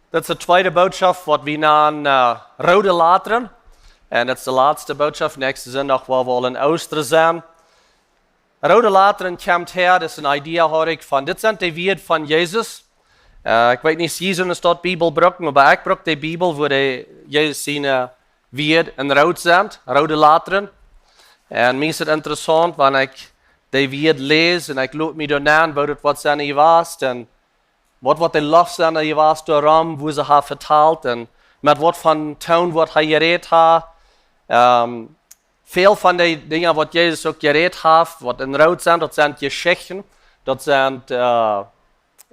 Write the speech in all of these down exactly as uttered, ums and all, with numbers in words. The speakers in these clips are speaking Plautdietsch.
Dit es de tweede Bootschoft, waut wie nanen, äh, Roode Latren. Un dit es de latste Bootschoft. Näakjsten Sindach woa wie aul en Oostren sennen. Roode Latren kjemt häa, dit es een Idee, hia ekj von. Dit sent de Wieed von Jesus. Äh, ekj weet nich, aus jie daut Bibel brucken, oba ekj bruk de Bibel, wua de Jesus siene Wieed en root sent, roode Latren. Un mie es et interessaunt, wan ekj de Wieed läs un ekj lot mie doa nenn, woo daut woat sennen jewast un waut, waut de Loft sennen jewast doaromm, woo see haben vetalt un met waut von Toon waut hee jerät haft. Ähm, väl von de Dinja waut Jesus uk jerät haft, waut en root sent, daut sent Jeschichten, daut sent, äh,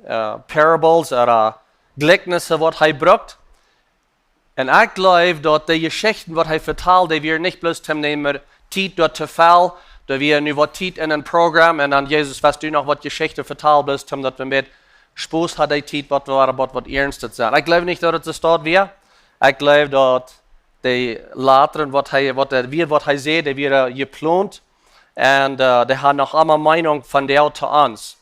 äh, Parables ooda Jlikjnisse waut hee brukt. Un ekj jleew daut de Jeschichten waut hee vetalt, dee wieren nich bloos toom nämen Tiet doa to fellen, daut wie nu waut Tiet en een Program un dan Jesus, waut du noch waut Jeschichten vetalen, bloos toom daut wie met Spos haben de Tiet waut wie woaren waut, waut ernst sennen. Ekj jleew nich daut et soo steit wia. Ekj jleew daut de Latren waut hee, waut de Wieed waut hee säd, dee wieren jeplont. Un, äh, dee hauden noch emma Meinunk von doa to ons.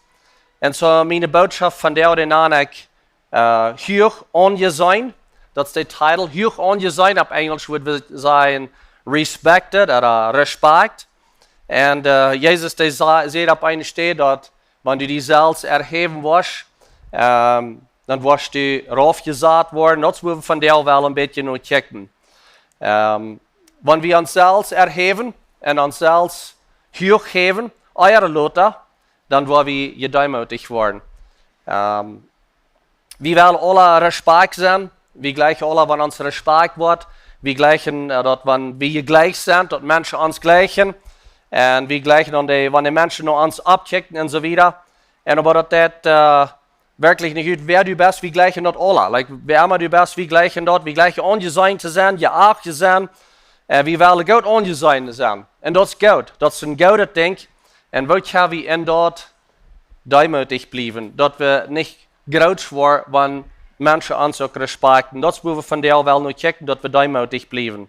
Un soo miene Bootschoft von doa, dee nan ekj äh, huach aunjeseenen. Daut es de Titel, huach aunjeseenen. Opp Enjlisch wudd wie sajen respected ooda Respekt. Un, äh, Jesus, dee sa-, säd opp eene Städ daut, wan du die selfst erhäwen woascht, ähm, dan woascht du raufjesat woaren. Daut es wua wie von doa wellen een bät no kjikjen. Ähm, wan wie ons selfst erhäwen un ons selfst huach häwen, ea lota, dan woa wie jedeemootijcht woaren. Ähm, wie wellen aule Respekt sennen. Wie jlikjen aule, wan ons Respekt woat. Wie jlikjen, äh, daut wan wie jlikj sent, daut Menschen ons jlikjen. Un wie jlikjen dan de, wan de Menschen no ons oppkjikjen un soo wieda. Un oba daut, daut, äh, werkjlich nich ut, wäa du best, wie jlikjen daut aule. Like, wäa emma du best, wie jlikjen daut, wie jlikjen aunjeseenen to sennen, jeacht to sennen. Äh, wie wellen goot aunjeseenen sennen. Un daut es goot, daut es een goodet Dinkj. Un woo kjenn wie en daut deemootijcht bliewen, daut wie nich groot woaren, wan Menschen ons uk respekten. Daut es wua wie von doa wellen no kjikjen, daut wie deemootijcht bliewen.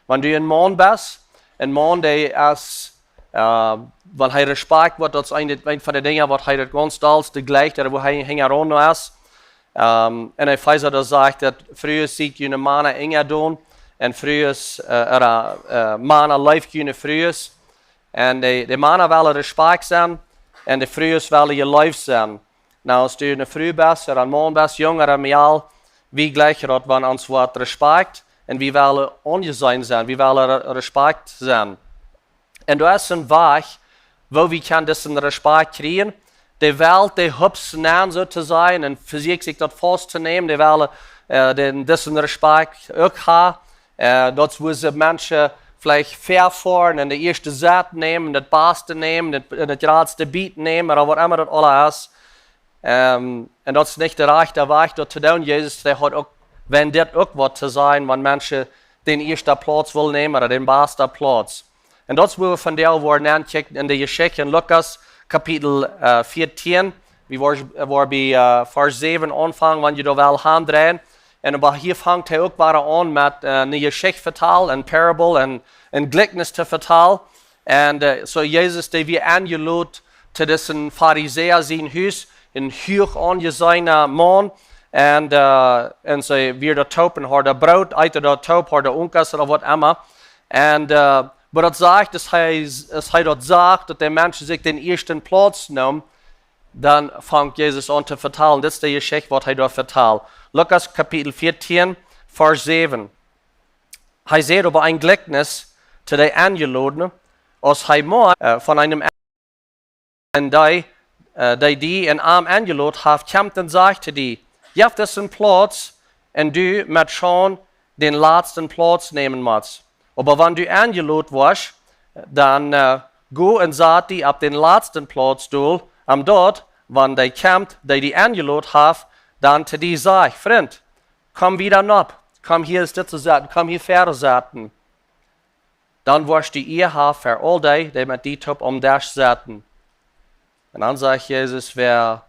Wan du een Maun best, een Maun dee es, äh, wan hee Respekt woat, daut es eent, eent von de Dinja waut hee daut gaunz dollste jlikjt, ooda wua hee hinjaraun no es. Ähm, un Efeesa, doa sajcht daut Frues, siet june Mana unjadon, un Frues, äh, ooda, äh, Mana, leeft june Frues. Un de, de Mana wellen Respekt sennen, un de Frues wellen jeleeft sennen. Nu, aus du eene Fru best, ooda een Maun best, jung ooda mejal, wie jlikjen daut, wan ons woat Respekt, un wie wellen aunjeseenen sennen, wie wellen Re-, Respekt sennen. Un doa es een Wajch, woo wie kjennen disen Respekt kjrieen. De Welt, dee hupst no, soo to sajen, un vesieekjt sikj daut faust to nämen. De wellen, äh, dän, disen Respekt uk haben. Äh, daut es wua see Menschen veleicht väafoaren un de ieeschte Sett nämen, daut baste nämen, daut, daut jratste Biet nämen, ooda waut emma daut aules es. Ähm, un daut es nich de rajchte Wajch daut to doonen. Jesus, dee haud uk, wan dit uk waut to sajen, wan Menschen dän ieeschten Plauz wellen nämen ooda dän basten Plauz. Un daut es wua wie von doa woaren ankjikjen en de Jeschicht en Lukas Kapitel, äh, vieetieen. Wie woaren, äh, woaren bie, äh, Varsch säwen aunfangen, wan jie doa wellen aundreien. Un oba hia fangt hee uk wada aun met, äh, eene Jeschicht vetalen, een Parable, een, een Jlikjnis to vetalen. Un, äh, soo Jesus, dee wia enjelot to disen Farisäa sien Hus, een huach aunjeseena Maun. Un, äh, un see wieren doa toop un hauden Broot, eeten doa toop, hauden Unkas ooda waut emma. Un, äh, oba daut sajcht, aus hee, aus hee daut sach, daut de Menschen sikj dän ieeschten Plauz neemen, dan fangt Jesus aun to vetalen. Dit es de Jeschicht waut hee doa vetalt. Lukas Kapitel vieetieen, Varsch säwen. Hee säd oba een Jlikjnis to de Enjelodne, aus hee morjen, äh, von eenem en dee, äh, dee die un am enjelot haft, kjemt un sajcht to die: Jeff disen Plauz, un du met Schaund dän latsten Plauz nämen motst. Oba wan du enjelot woascht, dan, äh, go un sat die opp dän latsten Plauz dol, om daut, wan dee kjemt, dee die enjelot haft, dan to die sajcht: Frint, komm wieda nopp, komm hia es dit to setten, komm hia väa setten. Dan woascht du Ea haben ver aul dee, dee met die toop aum Desch setten. Un dan sajcht Jesus: Wäa,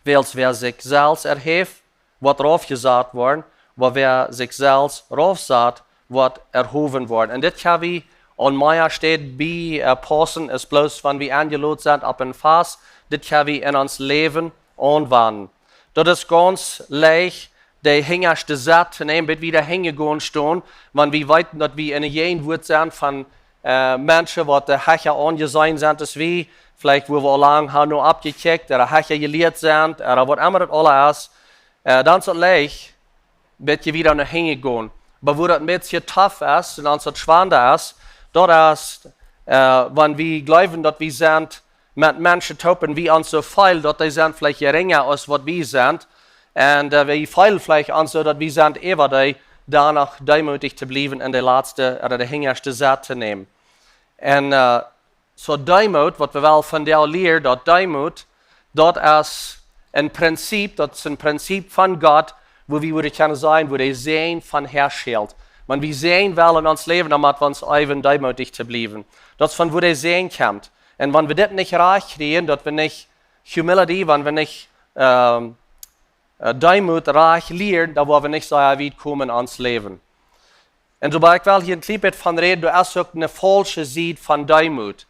wiels wäa sikj selfst erhäft, woat raufjesat woaren, oba wäa sikj selfst raufsat, woat erhowen woaren. Un dit kjenn wie aun mea Städen bie, äh, paussen, aus bloos wan wie enjelot sent opp een Fast. Dit kjenn wie en ons Läwen aunwenden. Daut es gaunz leicht, de hinjaschte Sett to nämen, bat wie doa hinjen gonen stonen, wan wie weeten, daut wie enne Jäajenwoat sent von, äh, Menschen, waut de hecha aunjeseenen sent aus wie, veleicht wua wie aul lang haben no oppjekjikjt, ooda hecha jelieet sent, ooda waut emma daut aules es, äh, dan es daut leicht, bat wie doa no hinjen gonen. Oba wua daut een bät tough es un ons daut schwanda es, daut es, äh, wan wie jleewen, daut wie sent met Menschen toop un wie ons soo feelen, daut dee sent veleicht jerinja aus waut wie sent. Un, äh, wie feelen veleicht ons soo, daut wie sent äwa dee, doano deemootich to bliewen un de latste, ooda de hinjaschte Sett to nämen. Un, äh, soo Deemoot, waut wie wellen von dee lieren, daut Deemoot, daut es een Prinzip, daut es een Prinzip von Gott, wua wie wudden kjennen sajen, wua de Säajen von häaschelt. Wan wie Säajen wellen en ons Läwen, dan motten wie ons äwen deemootich to bliewen. Daut es von wua de Säajen kjemt. Un wan wie dit nich rajcht kjrieen, daut wie nich humility, wan wie nich, ähm, äh, Deemoot rajcht lieren, dan woa wie nich sea wiet komen en ons Läwen. Un soo, oba ekj well hia een kjlien bät von räden, doa es uk eene faulsche Sied von Deemoot.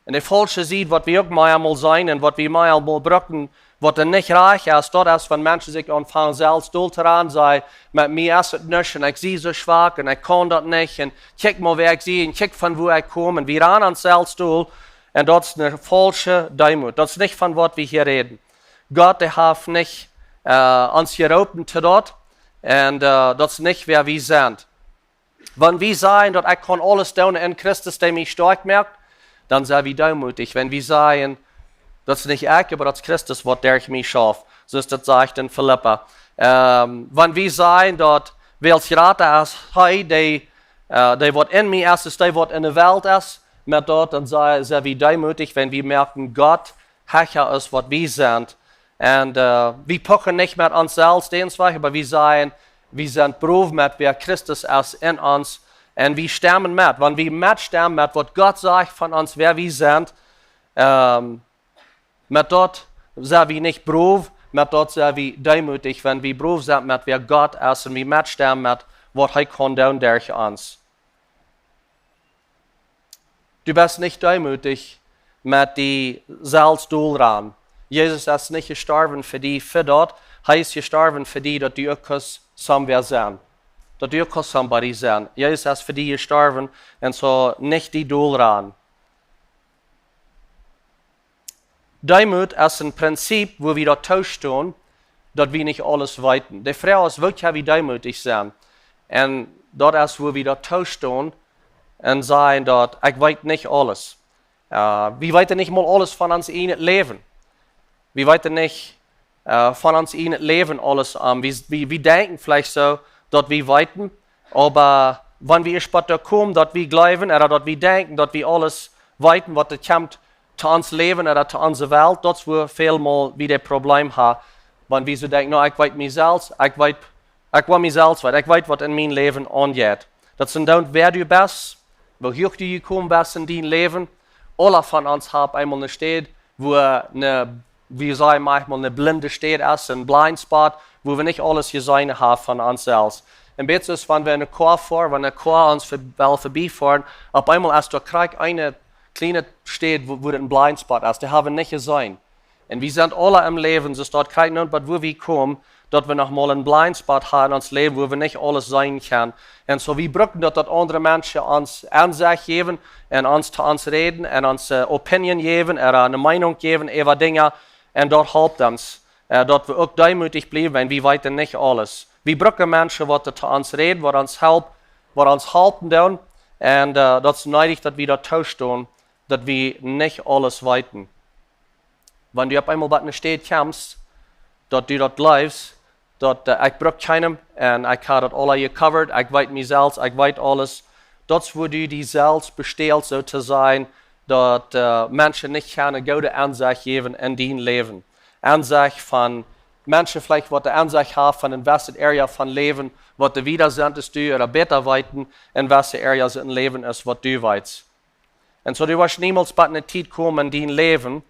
Un de faulsche Sied, waut wie uk meamol seenen un waut wie meamol brucken, waut dan nich rajcht es, daut es, wan Menschen sikj aunfangen selfst dol to ranen, sajen: "Met mie es et nuscht un ekj sie soo schwak un ekj kaun daut nich un kjikj mol wäa ekj sie un kjikj von wua ekj kom." Un wie ranen ons selfst dol. Un daut es eene faulsche Deemoot. Daut es nich von waut wie hia räden. Gott, dee haft nich, äh, ons jeroopen to daut. Un, äh, daut es nich wäa wie sent. Wan wie sajen, daut ekj kaun aules doonen en Christus, dee mie stoakj moakt, dan sent wie deemootich. Wan wie sajen, daut es nich ekj, oba daut es Christus, waut derch mie schauft, soo aus daut sajcht en Filippa. Ähm, wan wie sajen, daut wiels jrata es hee, dee, äh, dee waut en mie es, aus dee waut en de Welt es, met daut, dan sent, sent wie deemootich, wan wie moaken Gott hecha aus waut wie sent. Un, äh, wie puchen nich met ons selfst eenswajch, oba wie sajen, wie sent brow met wäa Christus es en ons. Un wie stemmen met. Wan wie metstemmen met waut Gott sajcht von ons, wäa wie sent, ähm, met daut sent wie nich brow, met daut sent wie deemootich, wan wie brow sent met wäa Gott es un wie metstemmen met waut hee kaun doonen derch ons. Du best nich deemootich met die selfst dol ranen. Jesus es nich jestorwen fa die fa daut. Hee es jestorwen fa die, daut du uk kaust somewhere sennen. Daut du uk kaust somebody sennen. Jesus es fa die jestorwen un soo nich die dol ranen. Deemoot es een Prinzip, wua wie daut toostonen, daut wie nich aules weeten. De Froag es, woo kjenn wie deemootich sennen? Un daut es, wua wie daut toostonen un sajen, daut ekj weet nich aules. Äh, wie weeten nich mol aules von ons ieejnet Läwen. Wie weeten nich, äh, von ons ieejnet Läwen aules aun. Wie, wie, wie denkjen veleicht soo, daut wie weeten, oba wan wie ieescht bat doa komen, daut wie jleewen, ooda daut wie denkjen, daut wie aules weeten, waut et kjemt to ons Läwen ooda to onse Welt, daut es wua väl mol wie daut Problem haben, wan wie soo denkjen: "No, ekj weet mie selfst, ekj weet, ekj weet mie selfst waut, ekj weet, waut en mien Läwen aunjeit." Daut es dan, wäa du best, woo huach du jekomen best en dien Läwen. Aula von ons haben eemol eene Städ, wua eene, wie sajen, maunchmol eene blinde Städ es, een blind spot, wua wie nich aules jeseenen haben von ons selfst. Un bät es, wan wie en de Koa foaren, wan de Koa ons ver-, well verbiefoaren, opp eemol es doa krakjt eene kjliene Städ, wua, wua et een blind spot es, dee haben wie nich jeseenen. Un wie sent aula em Läwen, soo daut krakjt nu, bat wua wie komen, daut wie noch mol een blind spot haben en ons Läwen, wua wie nich aules seenen kjennen. Un soo, wie brucken daut, daut aundre Menschen ons Aunsecht jäwen un ons to ons räden un ons, äh, Opinion jäwen, ooda eene Meenunk jäwen äwa Dinja. Un daut halpt ons, äh, daut wie uk deemootich bliewen, wan wie weeten nich aules. Wie brucken Menschen, waut to ons räden, waut ons halp-, waut ons halpen doonen. Un, äh, daut es needich, daut wie daut toostonen, daut wie nich aules weeten. Wan du opp eemol bat eene Städ kjemst, daut du daut jleefst, daut, äh, ekj bruck kjeenem un ekj hab daut aula jecovered, ekj weet mie selfst, ekj weet aules. Daut es wua du die selfst bestätst, soo to sajen, daut, äh, Menschen nich kjennen goode Aunsecht jäwen en dien Läwen. Aunsecht von Menschen veleicht, waut de Aunsecht haben von eene jewesse Area von Läwen, waut dee wieda sent aus du, ooda bäta weeten, en jewesse Areas en Läwen aus waut du weetst. Un soo, du woascht niemols bat eene Tiet komen en dien Läwen,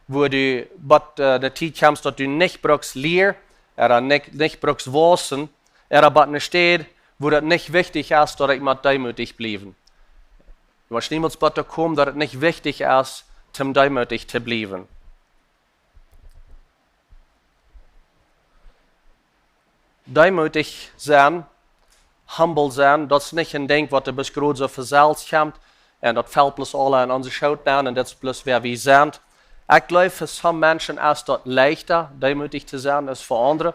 wua du bat, äh, de Tiet kjemst, daut du nich bruckst lieren, ooda nich, nich bruckst wausen, ooda bat eene Städ, wua daut nich wichtich es, daut ekj mott deemootich bliewen. Du woascht niemols bat doa komen, daut et nich wichtich es, om deemootich to bliewen. Deemootich sennen, humble sennen, daut es nich een Dinkj waut bloos groot soo von selfst kjemt un daut felt bloos aula en onse Schoot nenn un daut es bloos wäa wie sent. Ekj jleew, fa some Menschen es daut leichta, deemootich to sennen, aus fa aundre.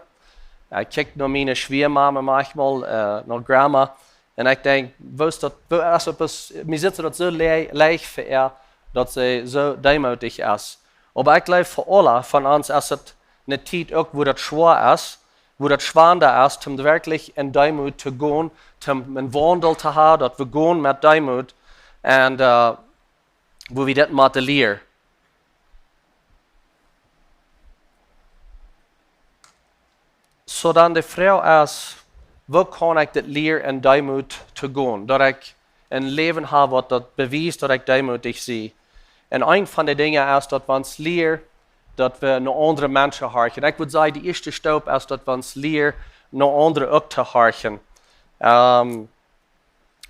Ekj kjikj no miene Schwiamame maunchmol, äh, no Grandma, un ekj denkj, woo es daut, woo es daut bloos, mie sitt daut soo le-, leicht fa äa, daut see soo deemootich es. Oba ekj jleew, fa aula von ons es et eene Tiet uk, wua daut schwoa es, wua daut schwanda es, om werkjlich en Deemoot to gonen, om een Waundel to haben, daut wie gonen met Deemoot un, äh, wua wie daut motten lieren. Soo dan de Froag es, woo kaun ekj daut lieren en Deemoot to gonen? Daut ekj een Läwen hab waut daut bewiest daut ekj deemootich sie. Un eent von de Dinja es daut wie ons lieren, daut wie no aundre Menschen horchen. Ekj wudd sajen, de ieeschte Staup es daut wie ons lieren, no aundre uk to horchen. Ähm,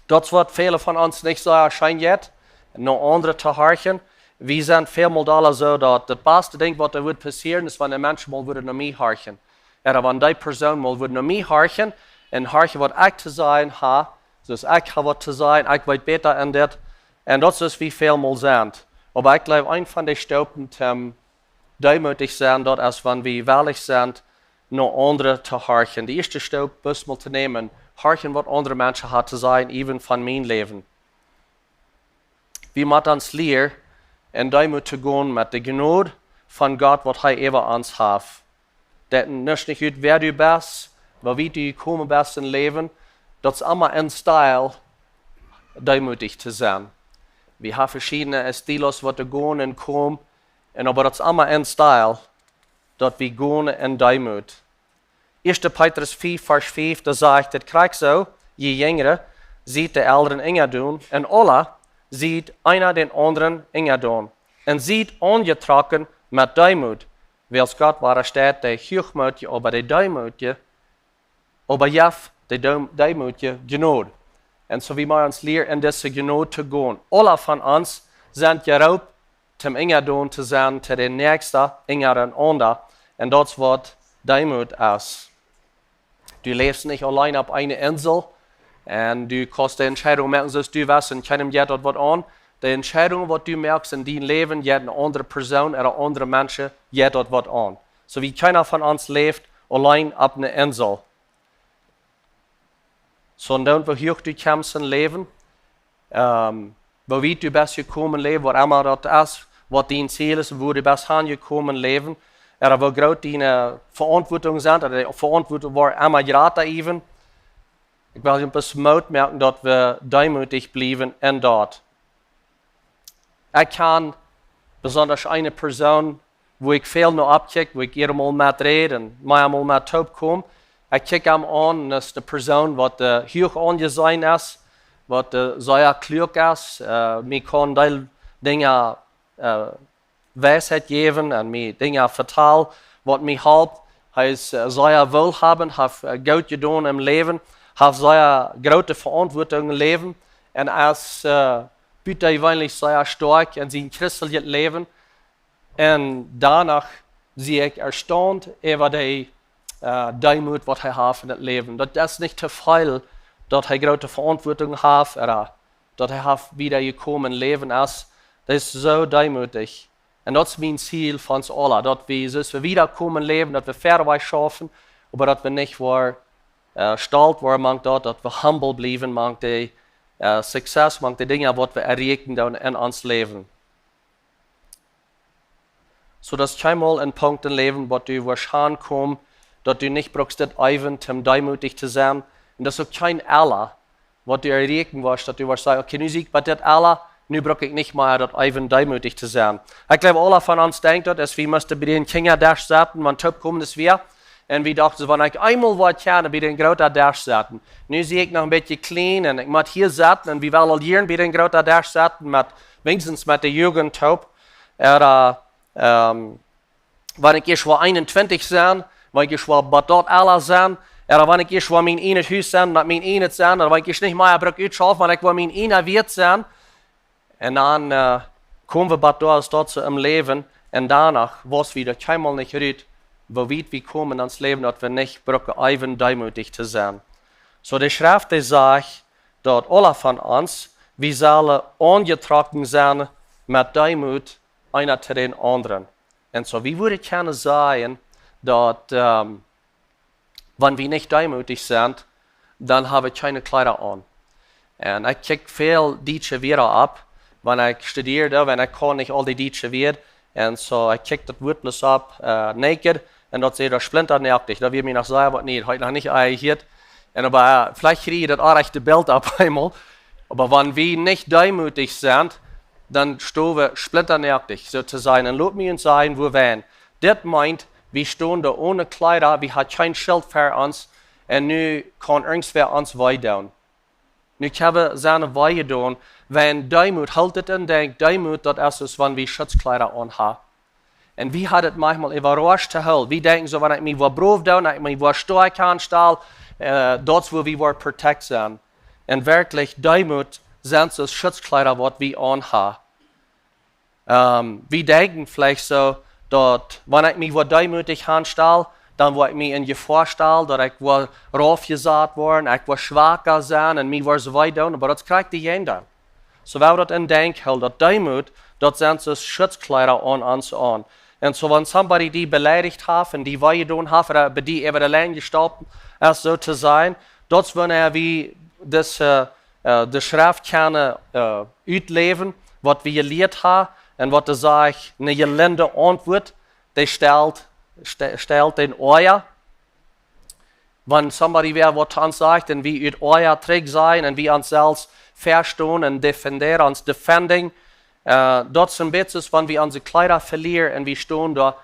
daut es waut väle von ons nich soo scheen jeit, no aundre to horchen. Wie sent väl mol dolla soo daut daut baste Dinkj waut doa wudd passieren es, wan een Mensch mol wudd no mie horchen. Ooda wan dee Persoon mol wudd no mie horchen un horchen waut ekj to sajen hab, soo aus ekj hab waut to sajen, ekj weet bäta en dit. Un daut es woo wie väl mol sent. Oba ekj jleew, eent von de Staupen om deemootich sennen, daut es wan wie wellich sent, no aundre to horchen. De ieeschte Staup bloos mol to nämen, horchen waut aundre Menschen haben to sajen, äwen von mien Läwen. Wie motten ons lieren, en Deemoot to gonen met de Jnod von Gott, waut hee äwa ons haft. Daut moakt nuscht ut, wäa du best, woo wiet du jekomen best em Läwen, daut es emma een Stil, deemootich to sennen. Wie haben veschiedne Stiles, waut wie gonen un komen, un oba daut es emma een Stil, daut wie gonen en Deemoot. Ieeschte Petrus fiew, Varsch fiew, doa sajcht et krakjt soo: Jie Jinjre, siet de Elren unjadon, un aula, siet eena dän aundren unjadon. Un siet aunjetrocken met Deemoot, wiels Gott wadaschteit de Huachmootje, oba de Deemootje, oba jeft de Deem-, Deemootje Jnod. Un soo wie motten ons lieren en dise Jnod to gonen. Aula von ons sent jeroopen, om unjadon to sennen, to dän Näakjsten, unjarenaunda. Un daut es waut Deemoot es. Du läfst nich auleen opp eene Insel. Un du kaust de Entscheidunk moaken, soo aus du west, un kjeenem jeit daut waut aun. De Entscheidunk, waut du moakst en dien Läwen, jeit eene aundre Persoon ooda aundre Menschen, jeit daut waut aun. Soo wie kjeena von ons läft auleen opp eene Insel. Soo, un dan, woo huach du kjemst em Läwen, ähm, woo wiet du best jekomen em Läwen, waut emma daut es, waut dien Ziel es, woo du best hanjekomen em Läwen, ooda woo groot diene Veauntwuatungen sent, ooda de Veauntwuatungen woaren emma jrata äwen. Ekj well junt bloos Moot moaken, daut wie deemootich bliewen en daut. Ekj kjan besonda eene Persoon, wua ekj väl no oppkjikj, wua ekj jieda Mol met räd un mea mol met toop kom. Ekj kjikj am aun aus eene Persoon, waut, äh, huach aunjeseenen es, waut, äh, sea kluak es, äh, mie kaun dee Dinja, äh, Weisheit jäwen un mie Dinja vetalen, waut mie halpt. Hee es, äh, sea wohlhabend, haft, äh, goot jedonen em Läwen, haft sea groote Veauntwuatungen em Läwen un es, äh, butajeweenlich sea stoakj en sien christeljet Läwen. Un doano sie ekj erstaunt äwa de, äh, Deemoot, waut hee haft en daut Läwen. Daut es nich too väl, daut hee groote Veauntwuatungen haft, ooda daut hee haft wada jekomen em Läwen es. Daut es soo deemootich. Un daut es mien Ziel fa ons aula, daut wie, soo aus wie wada komen em Läwen, daut wie wieda schaufen, oba daut wie nich woaren, äh, stolt woaren mank daut, daut wie humble bliewen mank de, äh, Success, mank de Dinja, waut wie erreichen doonen en ons Läwen. Soo daut es kjeenmol een Punkt em Läwen, waut du woascht aunkomen, daut du nich bruckst dit äwen, om deemootich to sennen. Un daut es uk kjeen Ella, waut du erreichen woascht, daut du woascht sajen: "Okay, nu sie ekj bie dit Ella, nu bruck ekj nich mea daut äwen deemootich to sennen." Ekj jleew, aula von ons denkjen daut, aus wie musten bie dän Kjinjadach sitten, wan toop komen es wia. Un wie dochten soo, wan ekj eemol woa kjennen bie dän grooten Dach sitten. Nu sie ekj noch een bät kjlien un ekj mott hia sitten un wie wellen aul hia bie dän grooten Dach sitten, met, weens met de Jugend toop. Ooda, ähm, wan ekj ieescht woa eenuntwintich sennen, wan ekj ieescht woa bie daut Ella sennen, ooda wan ekj ieescht woa mien ieejnet Hus sennen, met mien ieejnet sennen, ooda wan ekj ieescht nich mea bruck utschaufen, wan ekj woa mien ieejna wieet sennen. Un dan, äh, komen wie bie daut, es daut soo em Läwen, un doano woa wie doa kjeenmol nich rut, woo wiet wie komen en ons Läwen, daut wie nich brucken äwen deemootich to sennen. Soo, de Schreft, dee sajcht, daut aule von ons, wie sellen aunjetrocken sennen met Deemoot, eena to dän aundren. Un soo, wie wudden kjennen sajen, daut, ähm, wan wie nich deemootich sent, dan hab wie kjeene Kjleeda aun. Un ekj kjikj väl dietsche Wieed opp, wan ekj studieren doo, wan ekj kaun nich aul dee dietsche Wieed. Un soo, ekj kjikj daut Wuat bloos opp, äh, naked, un daut sajcht doa splinternoakt. Daut wia mie noch sea waut nie, hab ekj noch nich aunjehieet. Un oba, äh, veleicht kjrie jie daut rajchte Bilt opp eemol. Oba wan wie nich deemootich sent, dan stonen wie splinternoakt, soo to sajen. Un lot mie junt sajen, woo wie sent. Dit meent, wie stonen doa one Kjleeda, wie haben kjeen Schilt ver ons, un nu kaun irjentwäa ons wee doonen. Nu kjenn wie sennen wee jedonen, wan Deemoot, hoolt dit en Denkj, Deemoot, daut es soo aus wan wie Schutzkjleeda aun haben. Un wie haben daut maunchmol äwarascht to hoolen. Wie denkjen soo, wan ekj mie waut brow doo, wan ekj mie waut stoakj aunstalen, äh, daut es woo wie woaren protect sennen. Un werkjlich, Deemoot sent soo Schutzkjleeda, waut wie aun haben. Ähm, wie denkjen veleicht soo, daut wan ekj mie waut deemootich aunstal, dan woa ekj mie en Jefoa stalen, daut ekj woa raufjesat woaren, ekj woa schwaka sennen un mie woat wee doonen, oba daut kjricht dee jeen dan. Soo, wie daut en Denkj hoolen, daut Deemoot, daut sent soo Schutzkjleeda aun ons aun. Un soo, wan somebody die beleidicht haft un die wee jedonen haft, ooda bie die äwa de Lien jestaupt es, soo to sajen, daut es wanea wie dise, äh, de Schreft kjennen, äh, utläwen, waut wie jelieet haben, un waut dee sajcht, ne jelinde Auntwuat, dee stalt, st-, stalt dän Oaja. Wan somebody wäa waut to ons sajcht, un wie ut Oaja trigj sajen, un wie ons selfst vestonen un defenderen, ons defending, äh, daut es en bät soo aus wan wie onse Kjleeda velieren un wie stonen doa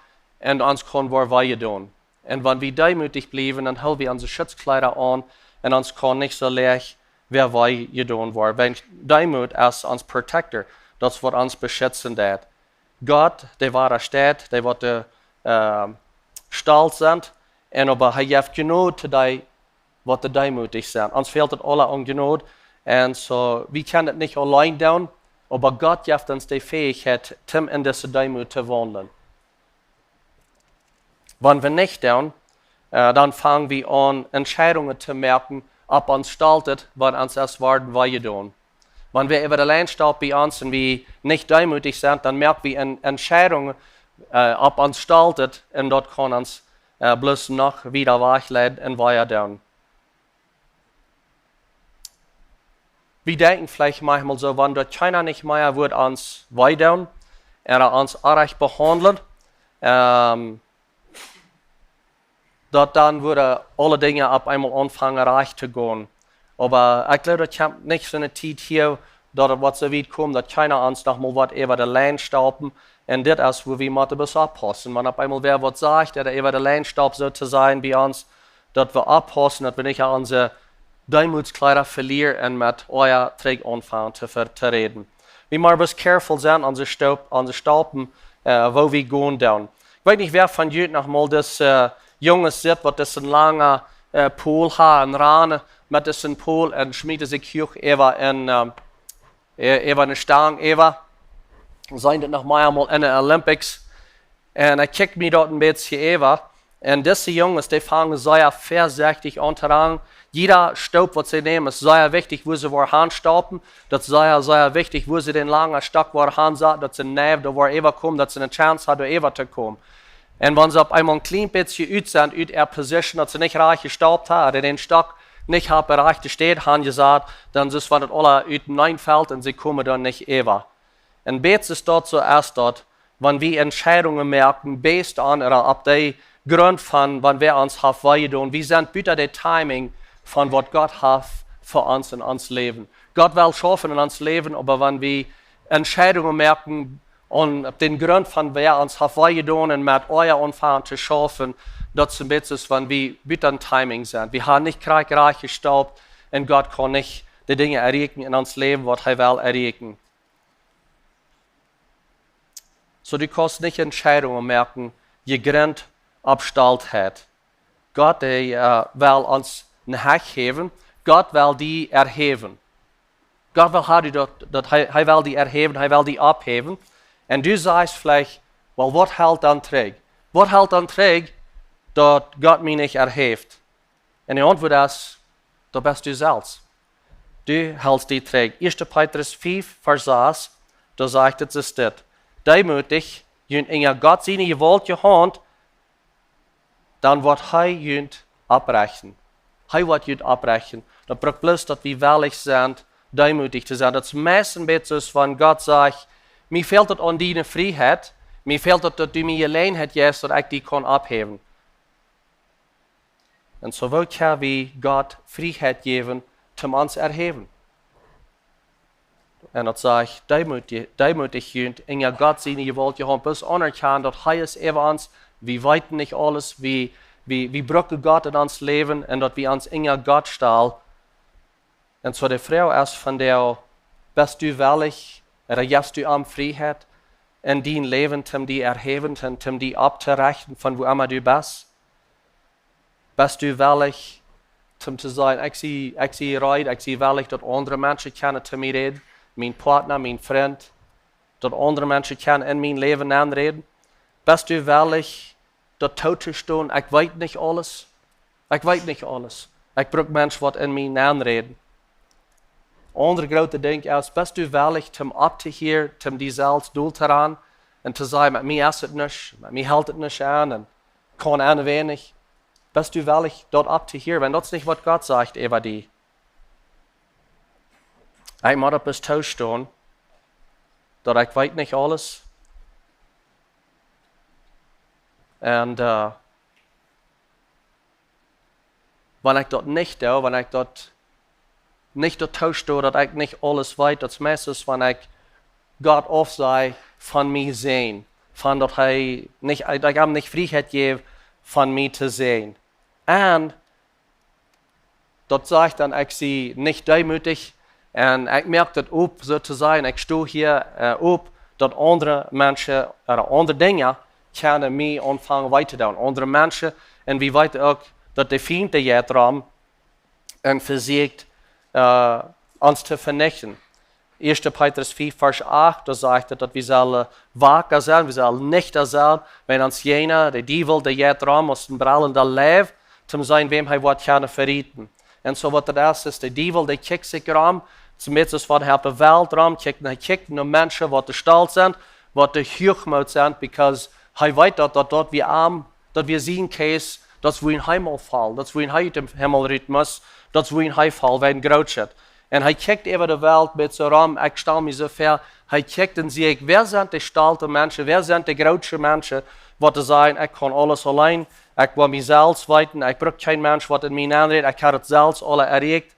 un ons kaun woat wee jedonen. Un wan wie deemootich bliewen, dan hoolen wie onse Schutzkjleeda aun un ons kaun nich soo leicht wäa wee jedonen woaren. Wan Deemoot es ons protector, daut es waut ons beschitzen deit. Gott, dee wadasteht dee, waut de, äh, stolt sent, un oba hee jeft Jnod to dee, waut dee deemootich sent. Ons fält daut aule aun Jnod. Un soo, wie kjennen daut nich auleen doonen, oba Gott jeft ons de Fäichkjeit, om en dise Deemoot to waundlen. Wan wie nich doonen, äh, dan fangen wie aun, Entscheidungen to moaken, opp ons stolt, wan ons es woat wee jedonen. Wan wie äwa de Lien staupen bie ons un wie nich deemootich sent, dan moak wie ne Entscheidunk, äh, opp ons stolt, un daut kaun ons, äh, bloos noch wieda wajchleiden un wee doonen. Wie denkjen veleicht maunchmol soo, wan daut kjeena nich mea wudd ons wee doonen, ooda ons orrajcht behaundlen, ähm, daut dan wudden aule Dinja opp eemol aunfangen rajcht to gonen. Oba ekj jleew, daut kjemt nich soone Tiet hia, daut et woat soo wiet komen, daut kjeena ons noch mol woat äwa de Lien staupen. Un dit es, wua wie motten bloos oppaussen. Wan opp eemol wäa waut sajcht, ooda äwa de Lien staupt, soo to sajen, bie ons, daut wie oppaussen, daut wie nich aun onse Deemootskjleeda velieren un met Oaja trigj aunfangen to ver-, to räden. Wie motten bloos careful sennen, onse Staup-, onse Staupen, äh, woo wie gonen doonen. Ekj weet nich, wäa von junt noch mol dise, äh, Junges sitt, waut disen langen, äh, Pol haben un rannen met disen Pol un schmieten sikj huach äwa en, ähm, ä-, äwa ne Stang äwa. Seenen daut noch mea mol en de Olympics. Un ekj kjikj mie daut en bät äwa. Un dise Junges, dee fangen sea väasechtich aun to rannen. Jieda Staup, waut see nämen, es sea wichtich, wua see woaren hanstaupen. Daut es sea, sea wichtich, wua see dän langen Stock woaren hansaten, daut see neiw doa woaren äwakomen, daut see ne Chance haben, doa äwa to komen. Un wan see opp eemol en kjlien bät ut sent, ut äare Position, daut see nich rajcht jestaupt haben, ooda dän Stock nich opp de rajchte Städ hanjesat, dan es daut, wan daut aula uteneen felt un see komen doa nich äwa. Un bät es daut soo, es daut, wan wie Entscheidungen moaken, based on, ooda opp dän Grunt von, wan wäa ons haft wee jedonen, wie sent buta de Timing von waut Gott haft fa ons en ons Läwen. Gott well schaufen en ons Läwen, oba wan wie Entscheidungen moaken, un opp dän Grunt von wäa ons haft wee jedonen un met Oaja aunfangen to schaufen, daut es en bät soo aus wan wie buta Timing sent. Wie haben nich krakjt rajcht jestaupt un Gott kaun nich de Dinja erreichen en ons Läwen, waut hee well erreichen. Soo, du kaust nich Entscheidungen moaken, jegrunt opp Stoltheit. Gott, hee, äh, well ons nich häwen. Gott well die erhäwen. Gott well haben daut, daut hee, hee well die erhäwen, hee well die opphäwen. Un du sajchst veleicht, well, waut helt dan trigj? Waut helt dan trigj, daut Gott mie nich erhäft? Un de Auntwuat es: Daut best du selfst. Du helst die trigj. Ieeschte Petrus fiew, Varsch sas, doa sajcht et soo dit: Deemootich junt unja Gott siene jewaultje Haunt, dan woat hee junt opprechten. Hee woat junt opprechten. Daut brukt bloos, daut wie wellich sent, deemootich to sennen. Daut es meist een bät soo aus wan Gott sajcht: Mie fält daut aun diene Frieheit, mie fält daut, daut du mie Jeläajenheit jefst, daut ekj die kaun opphäwen. Un soo woo kjenn wie Gott Frieheit jäwen, toom ons erhäwen? Un daut sajcht: Deemootich, deemootich junt unja Gott siene jewaultje Haunt. Bloos aunerkjanen, daut hee es äwa ons. Wie weeten nich aules. Wie, wie, wie brucken Gott en ons Läwen un daut wie ons unja Gott stalen. Un soo de Froag es von die: Best du wellich, ooda jefst du am Frieheit en dien Läwen, toom die erhäwen, toom, toom die opptorechten von wua emma du best? Best du wellich, toom to sajen: Ekj sie, ekj sie reed, ekj sie wellich, daut aundre Menschen kjennen to mie räden, mien Partner, mien Frint, daut aundre Menschen kjennen en mien Läwen nenräden? Best du wellich, daut tootostonen: Ekj weet nich aules? Ekj weet nich aules. Ekj bruk Menschen, waut en mie nenräden. Aundre groote Dinkj es: Best du wellich, toom opptohieren, toom die selfst dol to ranen un to sajen: Met mie es et nuscht, met mie helt et nuscht aun un kaun aun weinich? Best du wellich, daut opptohieren? Wan daut es nich, waut Gott sajcht äwa die. Ekj mott opp es toostonen, daut ekj weet nich aules. Un, äh, wan ekj daut nich doo, wan ekj daut nich doatoo sto, daut ekj nich aules weet, daut es meist soo aus wan ekj Gott aufsaj von mie sennen, von daut hee nich, daut ekj am nich Frieheit jäw von mie to sennen. Un daut sajcht dan, ekj sie nich deemootich un ekj moak daut opp, soo to sajen, ekj sto hia, äh, opp, daut aundre Menschen, ooda aundre Dinja kjennen mie aunfangen wee to doonen. Aundre Menschen, un wie weeten uk, daut de Fient, dee jeit rom un vesieekjt, äh, ons to venichten. Ieeschte Petrus fiew, Varsch acht, doa sajcht et, daut wie sellen waka sennen, wie sellen nichta sennen, wan ons Jäajna, de Diewel, dee jeit rom aus een brellenda Leiw, toom seenen, wäm hee woat kjennen verieten. Un soo waut daut es, es de Diewel, dee kjikjt sikj rom, toom Biespel wan hee opp de Welt rom kjikjt, un hee kjikjt no Menschen, waut stolt sent, waut huachmootich sent, because hee weet daut, daut, daut wie am, daut wie sien Case, daut wie en Himmel faulen, daut wie en hee ut dän Himmel rut must, daut wie en hee faulen, wie een grootschet. Un hee kjikjt äwa de Welt met soo rom, ekj stal mie soo väa, hee kjikjt un sajcht: Wäa sent de stolte Menschen, wäa sent de grootsche Menschen, waut sajen: Ekj kaun aules auleen, ekj woa mie selfst weeten, ekj bruk kjeen Mensch, waut en mie nenrät, ekj hab et selfst aula erreicht.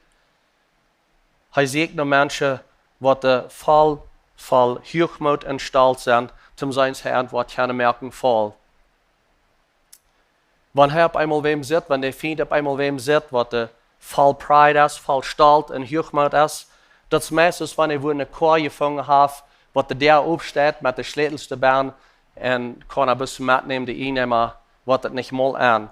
Hee sieekjt no Menschen, waut, äh, voll, voll Huachmoot un Stolt sent, toom seenen, see woat kjennen moaken faulen. Wan hee opp eemol wäm sitt, wan de Fient opp eemol wäm sitt, waut, äh, voll Pride es, voll Stolt un Huachmoot es, daut es meist soo aus wan hee wua eene Koa jefungen haft, waut de Däa opsteit met de Schlätels doabie un kaun hee bloos metnämen, de Eijendeema woat et nich mol aun.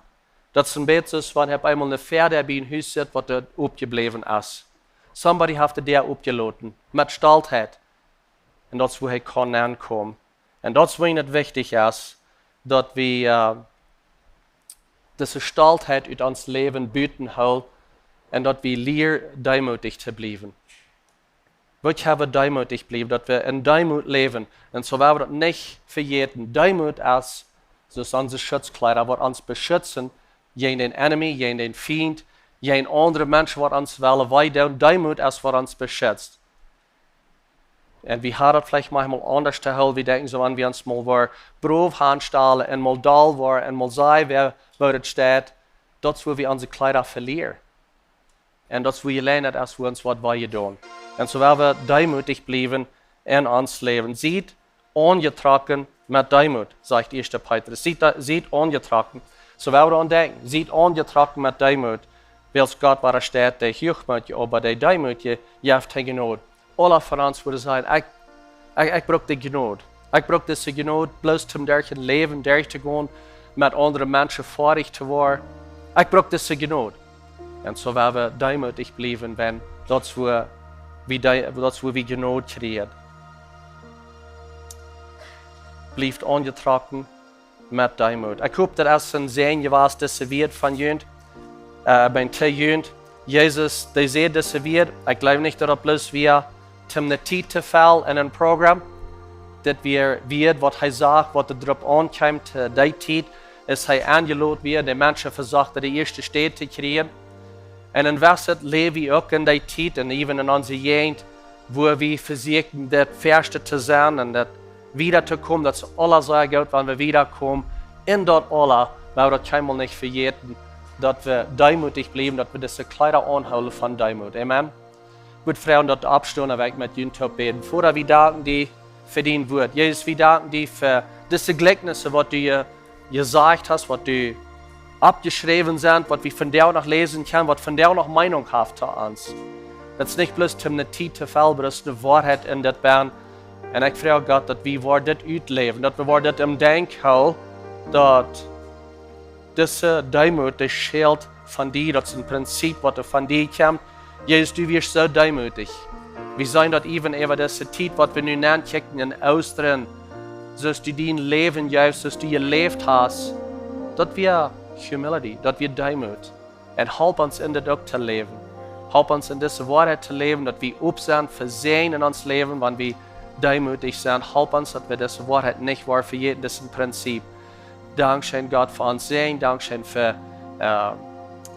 Daut es een bät soo aus wan hee opp eemol eene Fäa bie een Hus sitt, waut doa opjebläwen es. Somebody haft de Däa opjeloten, met Stoltheit. Un daut es, wua hee kaun aunkomen. Un daut es, wuarom et wichtich es, daut wie, äh, dise Stoltheit ut ons Läwen buten hoolen un daut wie lieren, deemootich to bliewen. Wie woaren deemootich bliewen, daut wie en Deemoot läwen. Un soo woa wie daut nich vejäten. Deemoot es, soo aus onse Schutzkjleeda, waut ons beschitzen jäajen dän Enemy, jäajen dän Fient, jäajen aundre Menschen, waut ons wellen wee doonen. Deemoot es, waut ons beschizt. Un wie haben daut veleicht maunchmol aundasch to hoolen. Wie denkjen soo, wan wie ons mol woaren brow aunstalen un mol doll woaren un mol sajen, wäa, woo daut steit, daut es, wua wie onse Kjleeda velieren. Un daut es, wua wie leewen, daut es, wua ons woat wee jedonen. Un soo woa wie deemootich bliewen en ons Läwen. Siet aunjetrocken met Deemoot, sajcht ieeschte Petrus. Siet, siet aunjetrocken. Soo woa wie aun denkjen, siet aunjetrocken met Deemoot, wiels Gott wadasteht de Huachmootje, oba de Deemootje jeft hee Jnod. Aule von ons wudden sajen: Ekj, ekj, ekj bruk de Jnod. Ekj bruk dise Jnod, bloos om derch daut Läwen derchtogonen, met aundre Menschen foadich to woaren. Ekj bruk dise Jnod. Un soo woa wie deemootich bliewen, wan daut es, wua wie de-, daut es, wua wie Jnod kjrieen. Bliewt aunjetrocken met Deemoot. Ekj hop daut es een Säajen jewast, dise Wieed von junt, äh, bie junt. Jesus, dee säd dise Wieed, ekj jleew nich daut daut bloos wia om de Tiet to fellen en een Program. Dit wia Wieed waut hee sach, waut doaropp aunkjeem, to dee Tiet, aus hee aunjelot wia, de Menschen vesochten de ieeschte Städ to kjrieen. Un en Wesset läw wie uk en dee Tiet un even en onse Jäajent, wua wie vesieekjen daut Ieeschte to sennen un daut wieda to komen, daut es aules sea goot, wan wie wieda komen en daut aules, oba daut kjennen wie nich vejäten, daut wie deemootich bliewen, daut wie dise Kjleeda aunhoolen von Deemoot. Amen. Ekj wudd froagen daut oppstonen, dan well ekj met junt toop bäden. Voda, wie danken die fa dien Wuat. Jesus, wie danken die fa dise Jlikjnisse, waut du je-, jesajcht hast, waut du oppjeschräwen sent, waut wie vondoag noch läsen kjennen, waut vondoag noch Meenunk haft to ons. Daut es nich bloos om de Tiet to fellen, oba daut es de Woarheit en dit Buak. Un ekj froag Gott, daut wie woaren dit utläwen, daut wie woaren dit em Denkj hoolen, daut dise Deemoot, dee schelt von die, daut es een Prinzip, waut von die kjemt. Jesus, du wieescht soo deemootich. Wie seenen daut even äwa dise Tiet, waut wie nu nenkjikjen en Oostren, soo aus du dien Läwen jeefst, soo aus du jeläft hast, daut wia humility, daut wia Deemoot. Un halp ons en dit uk to läwen. Halp ons en dise Woarheit to läwen, daut wie op sent fa Säajen en ons Läwen, wan wie deemootich sent. Halp ons, daut wie dise Woarheit nich woaren vejäten, dit es een Prinzip. Dankscheen, Gott, fa ons Säajen. Dankscheen fa, äh,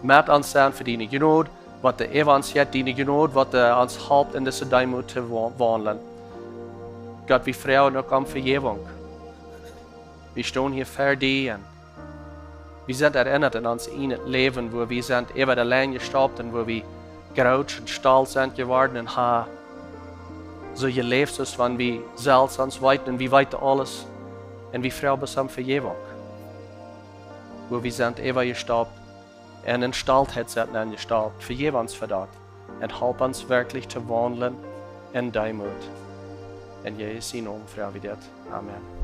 met ons sennen, fa diene Jnod, waut du äwa ons hast, diene Jnod, waut du ons halpst, en dise Deemoot to wa-, waundlen. Gott, wie froagen uk om Vejäwunk. Wie stonen hia ver die un wie sent erinnat en ons ieejnet Läwen, wua wie sent äwa de Lien jestaupt un wua wie groot un stolt sent jeworden un haben soo jeläft, aus wan wie selfst ons weeten un wie weeten aules. Un wie froagen om Vejäwunk. Wua wie sent äwa jestaupt un en Stoltheit sent aunjestaupt. Vejäw ons fa daut. Un halp ons werkjlich to waundlen en Deemoot. En Jesus sien Nomen froag wie dit. Amen.